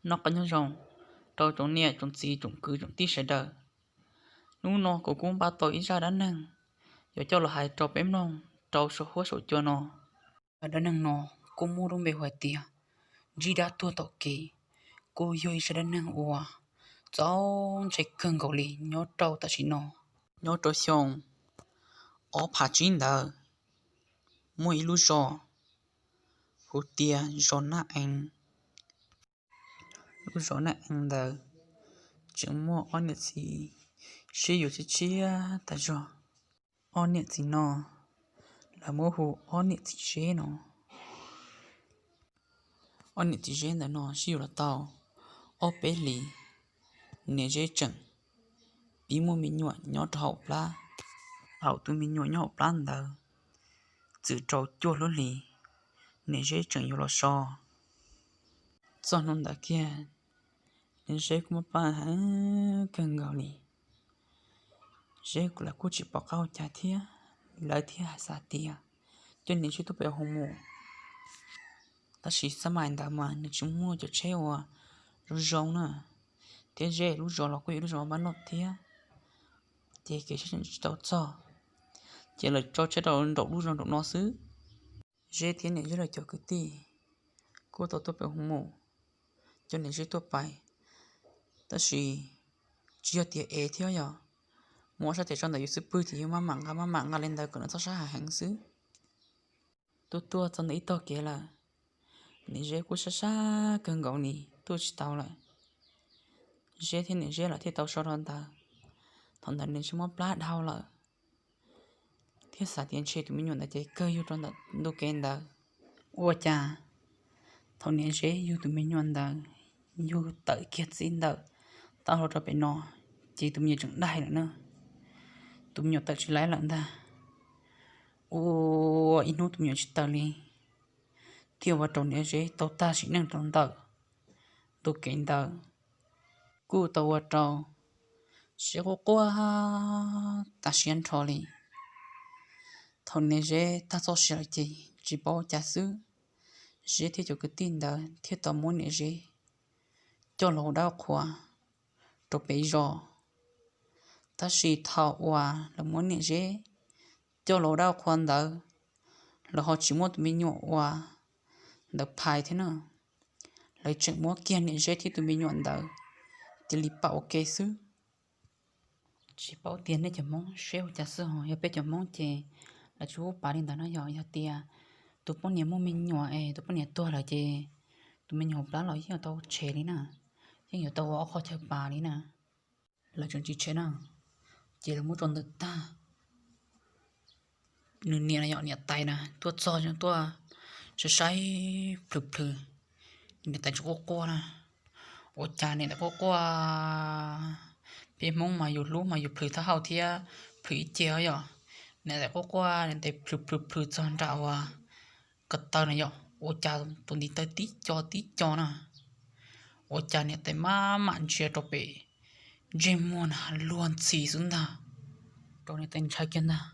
Noj qab nyob zoo rau tsoom niam tsoom txiv tsoom kwv tsoom tij sawv daws. Hnub no kuv kuj npaj tau ib zaj dab neeg yuav coj los hais rau peb mloog rau saum huab saum cua no. Zaj dab neeg no kuj muaj lub npe hu hais tias Ntsib Dab Tuag Tom Kev, kuj yog ib zaj dab neeg uas txaus ntshai kawg nkaus li nyob rau tam sim no. Nyob rau xyoo ob phav tsib ntawd, muaj ib lub zos hu tias zos Naj Eev. Lub zos Naj Eev ntawd tseem muaj ob niam txiv sib yuav tshiab tshiab tas zog. Ob niam txiv no lawv muab hu ob niam txiv Zeb no. Ob niam txiv Zeb ntawm no sib yuav los tau ob peb hlis, niam Zeb tseem pib muaj me nyuam nyob rau hauv plab. Thaum tus me nyuam nyob hauv plab ntawd txwm rau cuaj lub hlis, niam Zeb tseem yuav los so. Txog hnub ntawd kiag, niam Zeb kuj mob plab heev kawg nkaus li. Zeb kuj lawv kuj tsis pom qab ua cas thiab, lawv thiaj hais xav tias coj niam Zeb tuaj pem hu mus. Tab sis xab mais ntawd mas nws tsis muaj cov tsheb uas zoo zoo na, thiab Zeb lub zos los kuj yog lub zos mab noj thiab, ces kev tsheb tseem tsis tau txog, ces lawv tso tsheb rau nraum lub zos nraum no xwb. Zeb thiab niam Zeb lawv cov kwv tij kuj tau tuaj pem hu mus coj niam Zeb tuaj pais, tab sis tsis yog tias ev thiab, yog muab sab tes tso ntawm yus xub pwg ces yus maj mam nqa maj mam nqa li ntawd kom nws txhob sab hais heev xwb. Tuaj tuaj txog ntawm ib tog kev lawm, niam Zeb kuj sab sab kawg nkaus li tuaj tsis tau lawm. Zeb thiab niam Zeb lawv thiaj tau so rau ntawd. Thaum ntawd niam Zeb mob plab dhau lawm, thiaj xav tias ntshe tus me nyuam ntawd ces kawg yug rau ntawm ntu kev ntawd. Ua cas thaum niam Zeb yug tus me nyuam ntawd yug tawm kiag txij ntawm taub hau rau pem no, ces tus me nyuam tseem daig lawm na. Tus me nyuam tawm tsis laib lawm ntag. Ua ib hnub tus me nyuam tsis tawm li, thiaj ua rau niam Zeb tau tag sim neej rau ntawm ntu kev ntawd. Kuj tau ua rau Zeb quaj quaj tas siab nrho li. Thaum niam Zeb tag txoj sia lawm ces tsis paub ua cas xwb, Zeb thiab cov kwv tij ntawd thiaj tau muab niam Zeb coj los ua dab qhua rau pem zos. Tab sis thaum uas lawv muab niam Zeb coj los ua dab qhua ntawd, lawv ho tsis muab tus me nyuam uas ntawd phais thiab na. Lawv tseem muab kiag niam Zeb thiab tus me nyuam ntawd cia li pam ua ke xwb. Tsis paub tias nej cov Hmoob seb ua cas xwb ho, yog peb cov Hmoob ces lawv tsis pub pam li ntawd no. Yog, yog tias tus poj niam muaj me nyuam es tus poj niam tuag lawm ces tus me nyuam hauv plab los yeej yuav tau tshem li na, yeej yuav tau ua ob qho chaw pam li na. Lawv tseem tsis tshem na, ces lawv muab tso ntawm tag. Nws niam no yog niam tais na, tuaj txog tuaj saib saib plhws plhws, niam tais tseem quaj quaj na. Ua cas niam tais quaj quaj, peb Hmoob mas yus hlub mas yus plhws thab hau thiab plhws ib ce os yom. Niam tais quaj quaj, niam tais plhws plhws plhws txog nram uas ko taw na yom, ua cas tus ntiv taw tib co tib co na. Ua cas niam tais maj mam ntsia rau pem ntsej muag na luag ntxhi xwb ntag. Rau niam tais ntshai kiag ntag,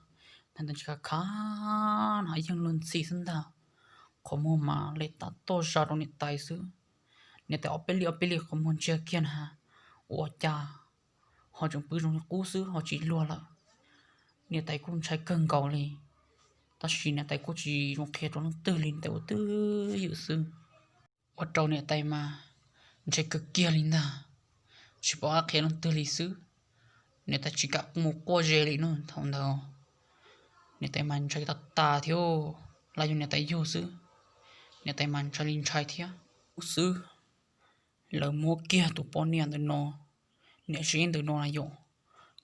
niam tais ntshai khav khav no yeej luag ntxhi xwb ntag. Qhov muag mas le tib toj zag rau niam tais xwb. Niam tais ob peb li ob peb li qhov muag ntsia kiag na, ua cas ho tseem pw zoo li qub xwb ho tsis luag lawm. Niam tais kuj ntshai kawg nkaus li, tab sis niam tais kuj tsis zoo qhia rau leej twg li, niam tais ua twj ywm xwb. Ua rau niam tais mas ntshai kawg kiag li ntag, tsis pom qab qhia leej twg li xwb. Niam tais tsis kam mus quaj ze li no thaum ntawd. Niam tais mas ntshai tas tas thiab, los yog niam tais yug xwb, niam tais mas ntshai li ntshai thiab. Ub xwb, lawv muab kiag tus poj niam ntawm no, niam Zeb ntawm no na yom,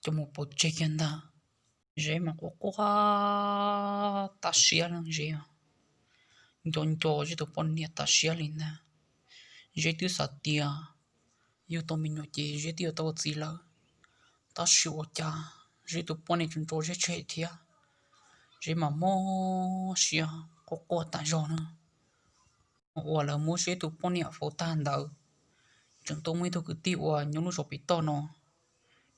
coj mus pauv tseg kiag ntag. Zeb mas quaj quaj tas siab li, Zeb nco nco Zeb tus poj niam tas siab li ntag. Zeb twb xav tias yug tau me nyuam ces Zeb twb yuav tau ua txiv lawm, tab sis ua cas Zeb tus poj niam tseem tso Zeb tseg thiab. Zeb mas mob siab quaj quaj tas zog na. Uas lawv muab Zeb tus poj niam faus tag ntawd, tseem tuaj muaj ib tug kwv tij uas nyob lub zos pem toj no,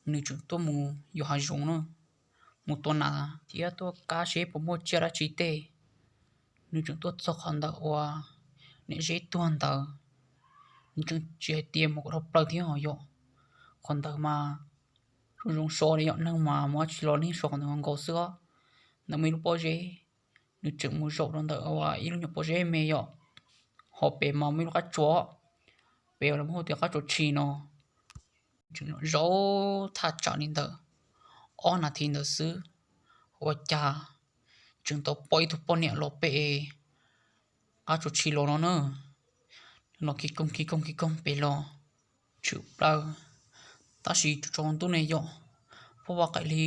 nws tseem tuaj mus yos hav zoov na, mus tua nas thiab tuaj kab seb puas muaj tsiaj dab tsi tej. Nws tseem tuaj txog qhov ntawm uas niam Zeb tuag ntawd, Tseem tsis hais tias mus kom dhau plaws thiab os yom. Qhov ntawd mas zoo zoo so li yom, neeg mas mus dab tsi los yeej so qhov ntawd nkaus xwb os. Ntawd muaj ib lub pob zeb, nws tseem mus zaum rau ntawm ib lub nyuam pob zeb me yom. Ho pem mas muaj ib lub qab tsuas, pem lawv muab hu tias qab tsuas tshis no. Tseem zaum thaj tsam li ntawm ob nas this ntawd xwb, ua cas tseem tau pom ib tug poj niam los pem qab tsuas tshis los no na. Los kis koog kis koog kis koog pem los tshwm plaws, tab sis tsaus ntuj ne yom, pab vaj qaim li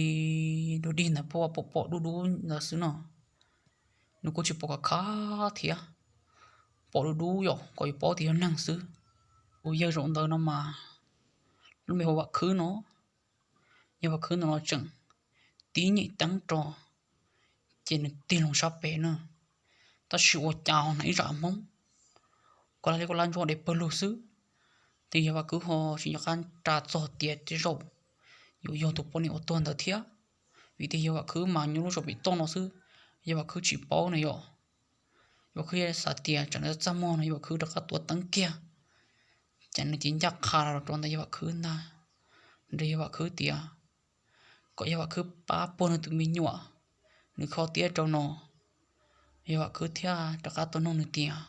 dub dig ntawd pab vaj pom pom dub dub ntawd xwb no. Nws kuj tsis pom khav khav thiab, pom dub dub yom kom yuav paub tias yog neeg xwb. Tus yawg zaum ntawd no mas lub npe hu Vam Khwb no. Yawg Vam Khwb ntawm no tseem tib nyem teeb rau, ces nws tig loo sab pem na, tab sis ua cas ho hnav ib zam Hmoob, koj lab liab koj lab ntsuab de pawg lug xwb. Ces yawg Vam Khwb ho tsis nco qab ras txog tias tej zaum yuav yog tus poj niam uas tuag ntawd thiab, vim tias yawg Vam Khwb mas nyob lub zos pem toj no xwb, yawg Vam Khwb tsis paub na yom. Yawg Vam Khwb xav tias tsam no txaj muag no yawg Vam Khwb rov qab tuav teeb kiag, ces nws cia li ncaj qha los rau ntawm yawg Vam Khwb ntag, nrog yawg Vam Khwb tias kom yawg Vam Khwb pab puag nws tus me nyuam, nws kho tiab rau no. Yawg Vam Khwb thiaj rov qab tuaj nug nws tias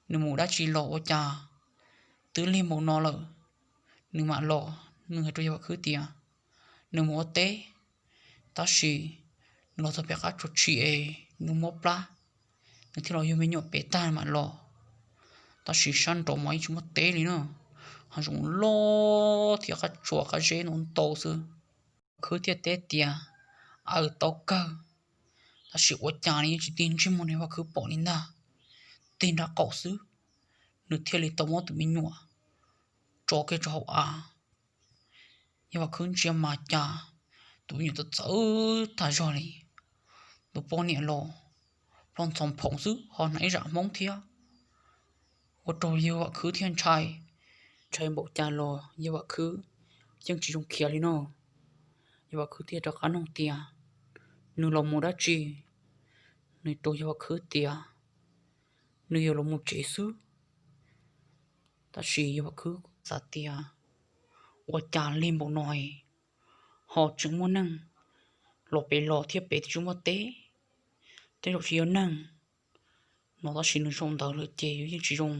nws mus dab tsi los ua cas twb lig npaum no lawm, nws mam los. Nws hais rau yawg Vam Khwb tias nws mus ua teb, tab sis nws los txog pem qab tsuas tshis es nws mob plab, nws thiaj los yug me nyuam pem tag mam los. Tab sis sab nraud mas yeej tsis muaj teb li na, hav zoov loj thiab qab tsuas qab zeb ntau ntau xwb. Khwb thiaj teb tias aws, tau kawg. Tab sis ua cas nws yeej tsis tig ntsej muag rau yawg Vam Khwb pom li ntag, tig nram qaum xwb, nws thiaj li tau muab tus me nyuam tso kiag rau hauv av. Yawg Vam Khwb ntsia mas cas tus me nyuam txawv txawv tag zog li, tus poj niam los ploj ntxhov phoom xwb ho hnav ib zam Hmoob thiab. Ua rau yawg Vam Khwb thiaj ntshai, ntshai npaum cas los yawg Vam Khwb yeej tsis zoo khiav li no. Yawg Vam Khwb thiaj rov qab nug tias nws los mus dab tsi. Nws rau yawg Vam Khwb tias nws yuav los mus tsev xwb. Tab sis yawg Vam Khwb xav tias ua cas lig npaum no ho tseem muaj neeg los pem los thiab, pem twb tsis muaj teb, tej zaum tsis yog neeg no. Tab sis nws zaum ntawd lawm ces yus yeej tsis zoo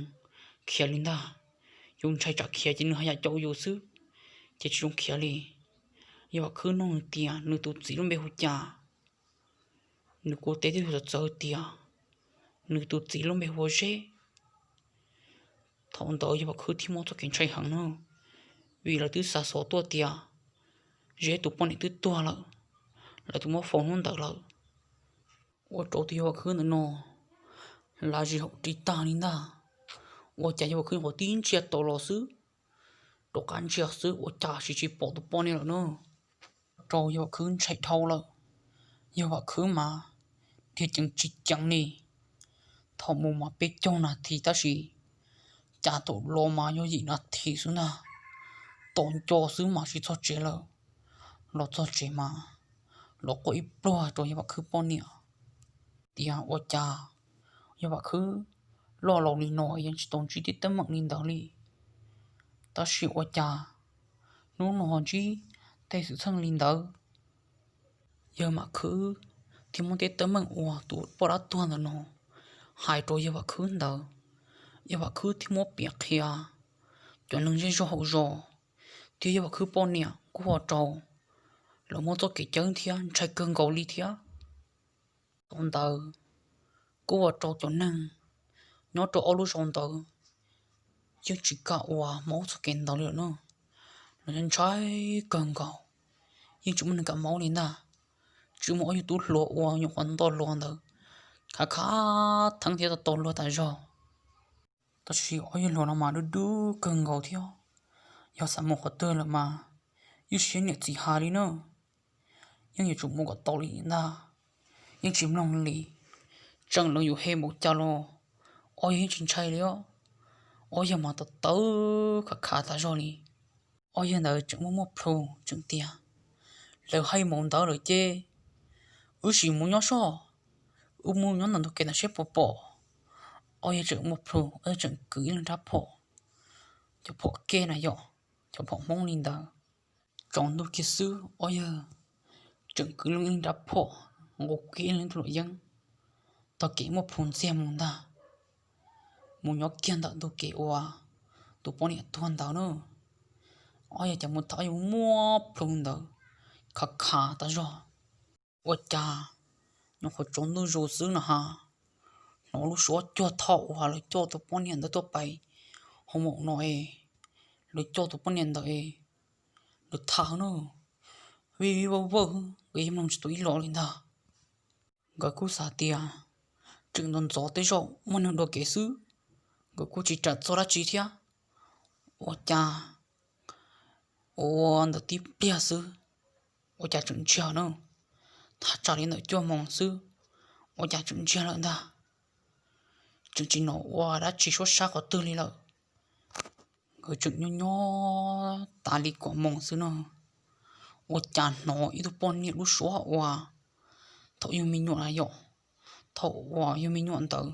khiav li ntag. Yus ntshai tsam khiav ces nws haj yam caum yus xwb, ces tsis zoo khiav li. Yawg Vam Khwb nug nws tias nws tus txiv lub npe hu cas. Nws kuj teb tib tug txawv txawv tias nws tus txiv lub npe hu ua Zeb. Thaum ntawd yawg Vam Khwb thiaj muaj txoj kev ntshai heev na, vim lawv twb xa xov tuaj tias Zeb tus poj niam twb tuag lawm, lawv twb muab faus hnub ntawd lawm. Ua rau tus yawg Vam Khwb ntawm no lav zis haum ris tag li ntag. Ua cas yawg Vam Khwb nyuam qhuav tib ntsiag to los xwb, rov qab ntsiag xwb ua cas tsis tsis pom tus poj niam lawm na. Rau yawg Vam Khwb ntshai dhau lawm. Yawg Vam Khwb mas dhia ceev tsis ceev li. Thaum mus mas peb caug nas this tab sis cas thaum los mas yog yim nas this xwb ntag. Tom nco xwb mas tsis txog tsev lawm. Los txog tsev mas los quaj ib pluag rau yawg Vam Khwb poj niam tias ua cas yawg Vam Khwb loj laus li no yeej tsis tau ntsib tej teeb meem li ntawd li. Tab sis ua cas hnub no ho ntsib tej xwm txheej li ntawd. Yawg Vam Khwb thiaj muab tej teeb meem uas tus poj dab tuag ntawm no hais rau yawg Vam Khwb ntawd, yawg Vam Khwb thiaj muab piav qhia cov neeg zej zog hauv zos, thiab yawg Vam Khwb poj niam kuj ua rau lawv muaj txoj kev ceeb thiab ntshai kawg nkaus li thiab. Thaum ntawd kuj ua rau cov neeg nyob rau ob lub zos ntawd yeej tsis kam ua Hmoob txoj kev ntawd li lawm na. Lawv ntshai kawg nkaus, yeej tsis muaj neeg kam Hmoob li ntag. Tsis muaj ob yawg tub hluas uas nyuam qhuav nto hluas ntawd khav khav theeb thiab tau tau luag tas zog. Tab sis ob yawg hluas no mas dub dub kawg nkaus thiab, yog xav mus qhov twg lawm mas yeej tsis siab niam txiv hais li na. Yeej yuav tsum mus kom tau li ntag, yeej tsis mloog li. Tseem lawv yus he npaum cas los ob yawg yeej tsis ntshai li os. Ob yawg mas tau tawv khav khav tas zog li. Ob yawg ntawd tseem muaj muaj plhus tseem tias, lawv hais mus ntawd lawm ces wb sim mus nyob soj, wb mus nyob ntawm ntug kev ntawd seb puas pom. Ob yawg tseem muaj plhus, ob yawg tseem kwv ib leeg rab phom, cov phom kej na yom, cov phom Hmoob li ntawd. Tsaus ntuj kiag xwb ob yawg tseem kwv loo ib leeg rab phom, nqus kiag ib leeg tug luam yeeb, taug kev muaj plhu ntxiag mus ntag, mus nyob kiag ntawm ntug kev uas tus poj niam tuag ntawd na. Ob yawg cas mus thaum yuav muaj plhu ntawd, khav khav tas zog. Ua cas nyuam qhuav tsaus ntuj zus xwb no ha, hnov lub suab cuag thaum uas lawv coj tus poj niam ntawd tuaj pais hoo maum no es, lawv coj tus poj niam ntawd es, lawv tham na, vij vij vawj vawj, nkawd yeej mloog tsis tau ib los li ntag. Nkawd kuj xav tias tseem ntxov ntxov tej zaum muaj neeg dua kev xwb, nkawd kuj tsis ram txog dab tsi thiab. Ua cas ua ntawm tib pliag xwb, ua cas tseem ntsiag na, thaj tsam li ntawm cuaj moos xwb, ua cas tseem ntsiag lawm ntag. Tseem tsis hnov ua dab tsi suab sab qhov twg li lawm. Nkawd tseem nyob nyob tas li kaum moos xwb no, ua cas hnov ib tug poj niam lub suab uas thaum yug me nyuam na yom, thaum uas yug me nyuam ntawd,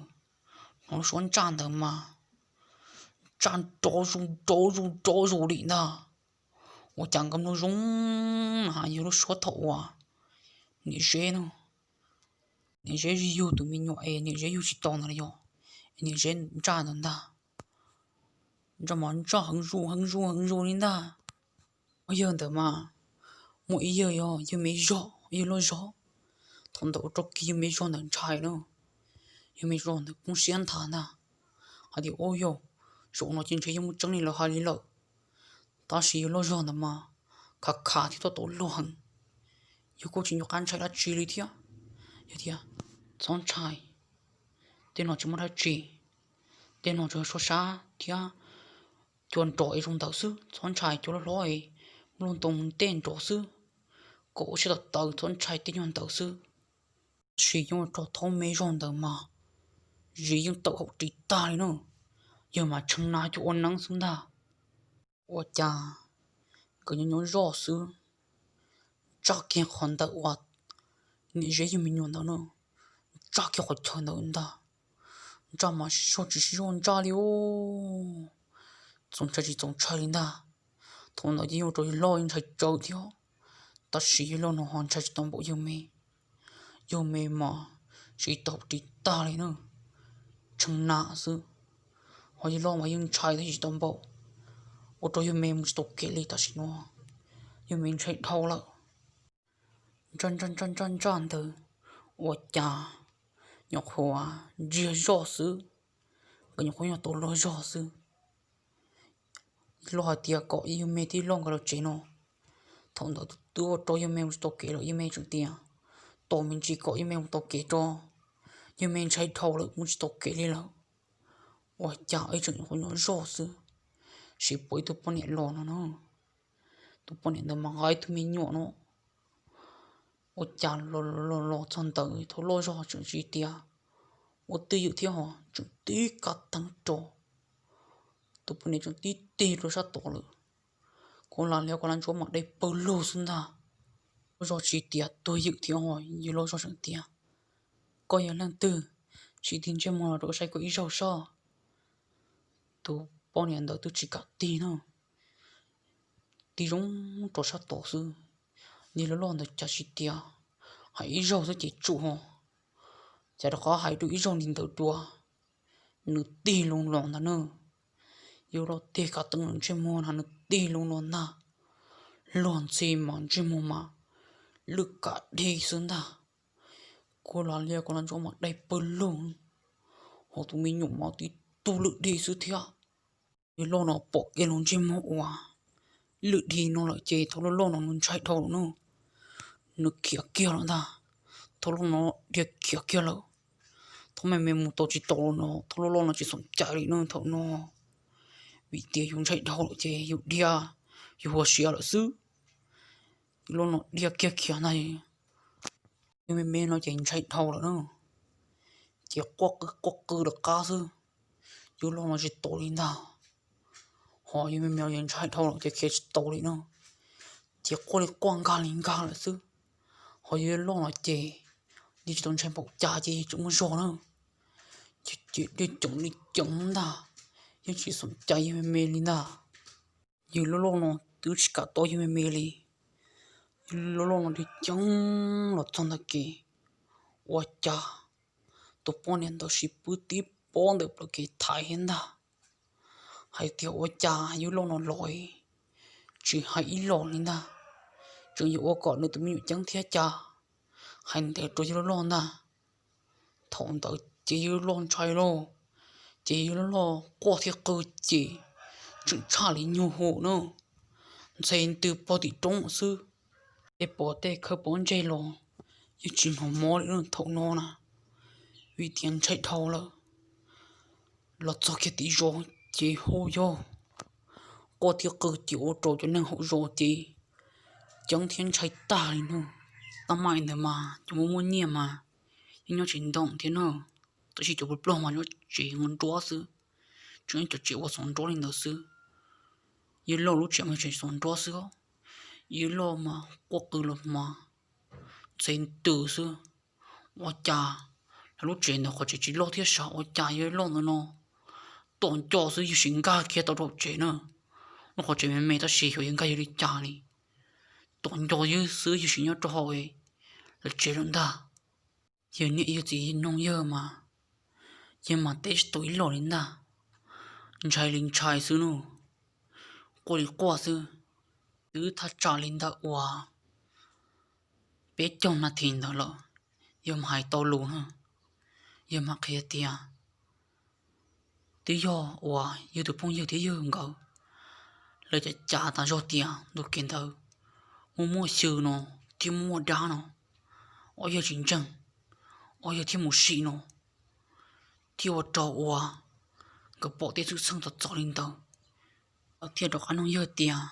hnov lub suab ntsaj ntawd mas ntsaj nrov zus nrov zus nrov zus li ntag. Ua cas nkawd mloog zoo na yog lub suab thaum uas niam Zeb no, niam Zeb yug tus me nyuam es niam Zeb yug tsis tau ntawd na yom, niam Zeb ntsaj ntawd ntag. Ntsaj mas ntsaj heev zus heev zus heev zus li ntag. Ob yawg ntawd mas muaj ib yawg yog yawg me zog yawg loj zog, thaum ntawd ua rau kiag yawg me zog ntawd ntshai na. Yawg me zog ntawd poob siab nthav ntag, hais tias, Ub yog, zaum no ces ntshe yeej muaj tseeb li lawv hais li lawm. Tab sis yawg loj zog ntawd mas khav khav thiab tuaj tau luag heev. Yawg kuj tsis nco qab ntshai dab tsi li thiab. Yawg tias, Txhob ntshai, tej no tsis muaj dab tsi, tej no tsuas yog suab sab thiab cua nrov es zoo ntawd xwb, txhob ntshai, cua loj hlob es nplooj ntoo tej nrov xwb, kom ua siab tawv tawv, txhob ntshai, tej nyuag ntawd xwb. Tab sis yeej ua rau thaum me zog ntawd mas zis yeej tawm hauv ris tag li na, yawg mas tshee na cuag ua neeb xwb ntag. Ua cas nkawd nyob nyob zoj xwb, ntsaj kiag qhov ntawm uas niam Zeb yug me nyuam ntawd na, ntsaj kiag qhov chaw ntawd ntag. Ntsaj mas sib zog tsis sib zog ntsaj li os, txaus ntshai tsis txaus ntshai li ntag. Thaum ntawd ces yeej ua rau yawg loj yeej ntshai tsawv thiab, tab sis yawg loj no ho ntshai tsis tau npaum yawg me. Yawg me mas zis tawm hauv ris tag li na, tshee na xwb. Ho yawg loj mas yeej ntshai tab sis tsis tau npaum, ua rau yawg me mus tsis tau kev li tam sim no. Yawg me ntshai dhau lawm, ntsaj ntsaj ntsaj ntsaj ntawd, ua cas nyuam qhuav ntsiag zoj xwb, nkawd nyuam qhuav yog tau luag zog xwb. Loj hais tias kom yawg me thiab loj nkawd los tsev no. Thaum ntawd twb ua rau yawg me mus tsis tau kev lawm, yawg me tseem tias, Tos me ntsis kom yawg me mus tau kev tso, yawg me ntshai dhau lawm mus tsis tau kev li lawm. Ua cas ib tseem nyuam qhuav nyob zoj xwb, sis pom ib tug poj niam los no na. Tus poj niam ntawd mas nqa ib tug me nyuam no. Ua cas los los los txog ntawd thaum loj zog tseem tsis tias ua twj ywm thiab ho tseem tib kab teeb rau. Tus poj niam tseem tib tig rau sab tod lawm, kuv lam liab kuv lab ntsuab mas dai pawg lug xwb ntag. Loj zog tsis tias tuag ywm thiab ho, yawg loj zog tseem tias, Koj yog leej twg? Sim tig ntsej muag los rau kuv saib koj ib zaug soj. Tus poj niam ntawd twb tsis kam tig na, tig zoo rau sab tod xwb. Yawg loj loj ntawd cas tsis tias hais ib zaug xwb ces tsum ho, cas rov qab hais dua ib zaug li ntawd dua. Nws tig loo los ntag na. Yawg loj tig kab teeb ntsej muag na, nws tig loo los ntag. Luag ntxhi mas ntsej muag mas lwj kam dhi xwb ntag. Kuv lam liab kuv lab ntsuab mas dai pawg lug, ho tus me nyuam mas tib tug lwj dhi xwb thiab. Yawg loj no pom kiag lub ntsej muag uas lwj dhi no lawm ces thaum loj loj no nws ntshai dhau lawm na. Nws khiav kiag lawm ntag. Thaum loj no dhia khiav kiag lawm. Thaum me me mus tau tsis tau no, thaum loj loj no tsis xom cai li no thaum no, vim tias yus ntshai dhau lawm ces yus dhia, yus ua siav lawm xwb. Yus loj no dhia kiag khiav ntag. Yus me me no ces ntshai dhau lawm na, ces quaj qw quaj qw rov qab xwb. Yus loj no tsis tau li ntag. Ho yus me me no ces ntshai dhau lawm ces khiav tsis tau li no, ces quaj li quaj nkag li nkag lawm xwb. Ho yus loj no ces yeej tsis tau ntshai npaum cas ces yeej tseem muaj zog na, ces dhia coom li coom ntag, yeej tsis xom cai yus me me li ntag. Yawg loj loj no twb tsis kam tos yawg me me li. Yawg loj loj no ceev ceev los txog ntawm kev, ua cas tus poj niam ntawd sim pw tib pob ntawm plawv kev thaiv thiab ntag. Hais tias ua cas yawg loj no los tsis hais ib los li ntag, tseem yuav ua kom nws tus me nyuam ceeb thiab cas. Hais ntev rau yawg loj loj ntag. Thaum ntawd ces yawg loj loj ntshai lauj, ces yawg loj loj quaj thiab qw ces tseem tshaj li nyuag hum na, ntxhe ntws pog tim roob xwb. Tej pom tej khawb pob ntseg los yeej tsis hnov mob li thaum no na, vim tias ntshai dhau lawm. Los txog kiag tim zos ces hu yog quaj thiab qw ces ua rau cov neeg hauv zos ces ceeb thiab ntshai tag li no. Tab mas ntawd mas cov muaj muaj nyiaj mas yeej nyob tsis ntoo thiab na, tab sis cov pluag pluag mas nyob tsev nruab xwb, tseem nyob cov tsev ua xov nruab li ntawd xwb. Yawg loj lub tsev mas tsev xov nruab xwb, yawg loj mas quaj qw los mas ntxhe ntws xwb. Ua cas lawv lub tsev ntawd qhov tsev tsis loj thiab sav, ua cas yawg loj ntawd no tom nco xwb yawg sim nkag kiag tau rau tsev na. Lub qhov tsev me me tab sis xyov yawg nkag yog li cas li, tom nco yawg xwb yawg sim nyob rau hauv lawv tsev lawm ntag. Yawg niam yawg txiv noog yawg mas, yawg mas teb tsis tau ib los li ntag, ntshai li ntshai xwb no, quaj li quaj xwb. Twb thaj tsam li ntawm uas peb caug nas this ntawd lawm, yawg mas hais tau lus na, yawg mas qhia tias twb yog uas yawg tus phooj ywg thiab yawg nkawd lawv cav cav tas zog tias ntu kev ntawd muaj muaj xyw no thiab muaj muaj dab no, ob yawg tsis ntseeg, ob yawg thiaj mus sim no, thiaj ua rau uas nkawd pom tej xwm txheej txom txom li ntawd. Lawv thiaj rov qab noog yawg tias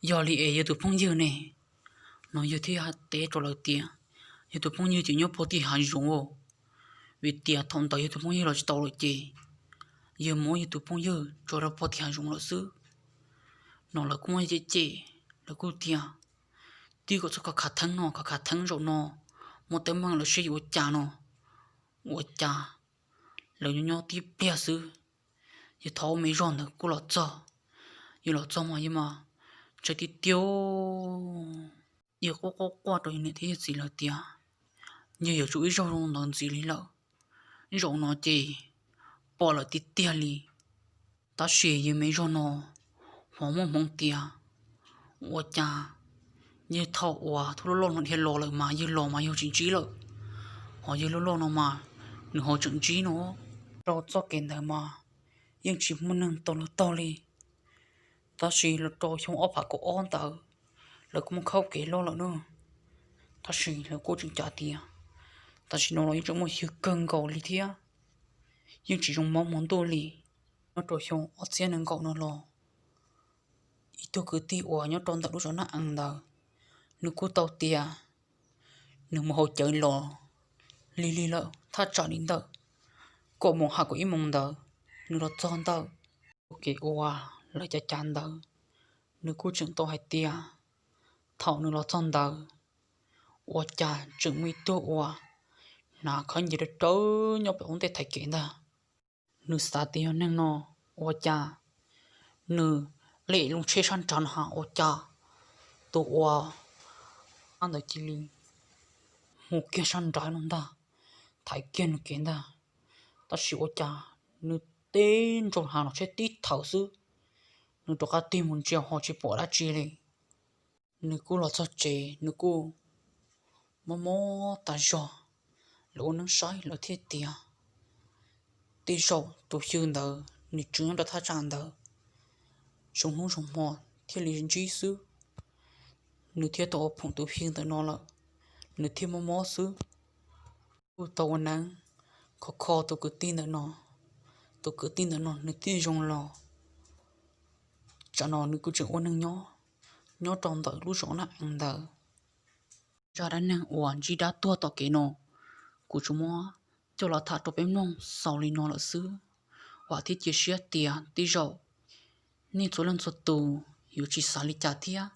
yog li es yawg tus phooj ywg ne no, yawg thiaj teb rau lawv tias yawg tus phooj ywg ces nyob puag tim hav zoov, vim tias thaum ntawd yawg tus phooj ywg los tsis tau lawm ces yawg muab yawg tus phooj ywg tso rau puag tim hav zoov lawm xwb. No lawv kuj muaj cem cem, lawv kuj tias twb kom txog koj khav theeb no, koj khav theeb zaum no muaj teeb meem lawm seb yuav ua cas no. Ua cas lawv nyob nyob tib pliag xwb, yawg thov me zog ntawd kuj los txog. Yawg los txog mas yawg mas ntshai tiag tiag, yawg quaj quaj quaj rau yawg niam thiab yawg txiv lawv tias yawg yuav tsum ib zaug zoo ntawd ntxiv li lawm, zaum no ces pom lawm tiag tiag li. Tab sis yawg me zog no ho muaj hmoov tias ua cas yawg thaum uas thub loj loj no dhia los lawm mas yawg los mas yawg tsis ntsib lawm, ho yawg loj loj no mas nws ho tseem ntsib no. Rau txoj kev ntawd mas yeej tsis muaj neeg tau luag taug li. Tab sis los rau xyoo ob phav kaum ob ntawd lawv kuj muaj khauj kev loj lawm na, tab sis lawv kuj tseem cav tias tam sim no los yeej tseem muaj xyw kawg nkaus li thiab, yeej tsis zoo mob hmo ntuj li. Nyob rau xyoo ob txhiab nees nkaum no los ib tug kwv tij uas nyob rau ntawm lub zos Naj Ees ntawd, nws kuj tau tias nws mus haus cawv los lig lig lawm, thaj tsam li ntawm kaum moos hais kaum ib moos ntawd nws los txog ntawm tus kev uas lawv cav cav ntawd. Nws kuj tseem tau hais tias thaum nws los txog ntawd ua cas tseem muaj ib tug uas hnav khaub ncaws dawb dawb nyob pem ub ntej thaiv kev ntag. Nws xav tias yog neeg no, ua cas nws lem loo tsheb sab nrad no ha, ua cas tus uas ntawd cia li mus kiag sab nrad no ntag, thaiv kiag nws kev ntag. Tab sis ua cas nws teb ntsoo hnav los tsheb tib thawv xwb, nws rov qab tig mus ntsia ho tsis pom dab tsi li. Nws kuj los txog tsev nws kuj mob mob tas zog. Lawv ua neeb saib lawv thiaj tias tej zaum tus xyw ntawd nws tseem nyob rau thaj tsam ntawd, zoo hnub zoo hmo thiaj li ntsib xwb. Nws thiaj tau ua phoom tus xyw ntawm no lawm, nws thiaj mob mob xwb. Kuj tau ua neeb khov kho tus kwv tij ntawm no, tus kwv tij ntawm no nws thiaj zoo los. Tsam no nws kuj tseem ua neeg nyob, nyob rau ntawm lub zos Naj Ees ntawd. Zaj dab neeg uas ntsib dab tuag tom kev no, kuv tsuas muab coj los tham rau peb mloog xaus li no lawm xwb. Vam thiab cia siab tias tej zaum nej txhua leej txhua tus yuav tsis xav li cas thiab.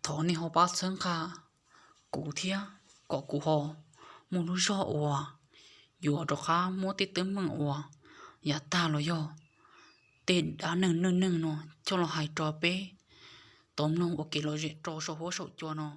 Thov nej ho pab txhawb nqa kuv thiab kom kuv ho muaj lub zog uas yuav rov qab muab tej teeb meem uas yav tag los yog tej dab neeg neej neeg no coj los hais rau peb tau mloog ua kev lom zem rau saum huab saum cua no.